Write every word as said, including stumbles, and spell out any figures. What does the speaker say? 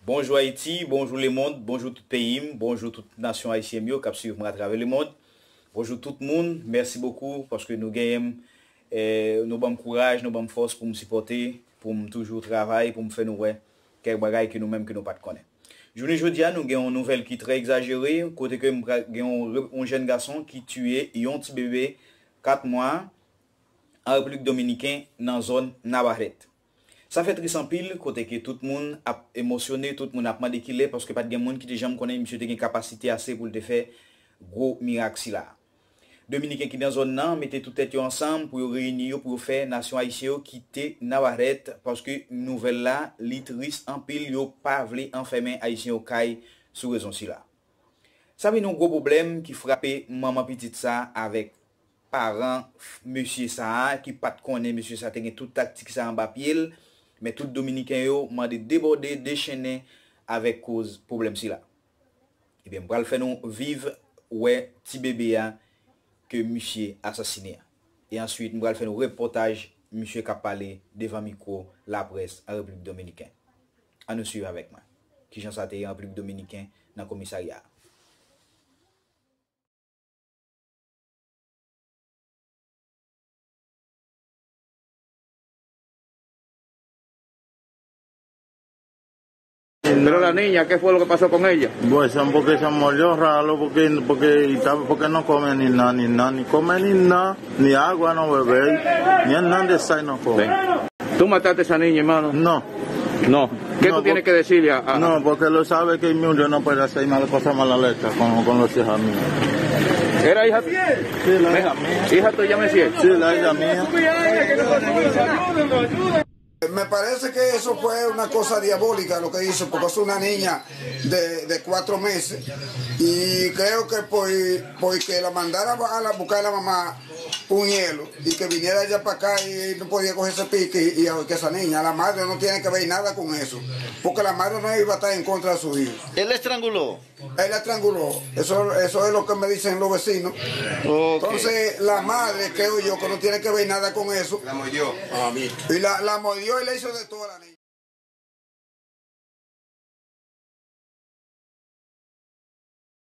Bonjou Ayiti, bonjou lemonn, bonjou tout peyi m, bonjou tout nasyon ayisyèn m yo k ap swiv mwen atravè lemonn. Bonjou tout moun, mèsi bokou paske nou genyen m, eh, nou ban m kouraj, nou ban m fòs pou m sipòte, pou m toujou travay, pou m fè nou wè kèk bagay ke nou menm ke nou pa t konnen. Jounen jodi a, nou gen yon nouvèl ki trè egzajere, kote ke m pral gen yon re-, yon jèn gason ki tiye yon ti bebe kat mwa an Repiblik Dominiken nan zòn Navarèt. Sa fè tris anpil, kote ke tout moun ap emosyone, tout moun ap mande kilè, paske pa t gen moun ki te janm konnen misye te gen kapasite ase pou l te fè gwo mirak sila. Dominiken ki nan zòn nan mete tout tèt yo ansanm pou yo reyini yo, pou yo fè nasyon ayisyen yo kite Navarèt, paske nouvèl la, li tris anpil, yo pa vle anfèmen ayisyen yo kay sou rezon sila. Sa vin yon gwo pwoblèm ki frape manman pitit sa avèk paran f-, mesye sa a, ki pa t konnen mesye sa te gen tout taktik sa anba pye l, men tout Dominiken yo mande debòde, dechennen avèk koz pwoblèm sila. Ebyen, m pral fè nou viv wè ti bebe a ke misye asasinen an. E answit, m pral fè nou repòtaj misye k ap pale devan mikwo laprès an Repiblik Dominiken. Ann nou swiv avèk mwen. Kijan sa te ye an Repiblik Dominiken nan komisarya a? Pero la niña, ¿qué fue lo que pasó con ella? Pues, porque se murió raro, porque, porque, y estaba, porque no come ni nada, ni nada, ni come ni nada, ni agua no bebe, ni nada de sal no come. Ven. ¿Tú mataste a esa niña, hermano? No. No. ¿Qué tú tienes que decirle a, a- No, porque lo sabe que mi yo no puedo hacer mala cosa, mala leche con, con los hijos míos. ¿Era hija? Sí, la hija mía. ¿Hija tuya, Messier? Sí, la hija mía. Me parece que eso fue una cosa diabólica lo que hizo, porque es una niña de, de cuatro meses y creo que por, porque la mandara a la, buscar a la mamá un hielo y que viniera ella para acá y no podía coger ese pique y, y ahorcar a esa niña. La madre no tiene que ver nada con eso, porque la madre no iba a estar en contra de su hijo. Él la estranguló. Él la estranguló. Eso, eso es lo que me dicen los vecinos. Ok. Entonces, la madre, creo yo, que no tiene que ver nada con eso. La mordió. Y la, la mordió y le hizo de todo a la niña.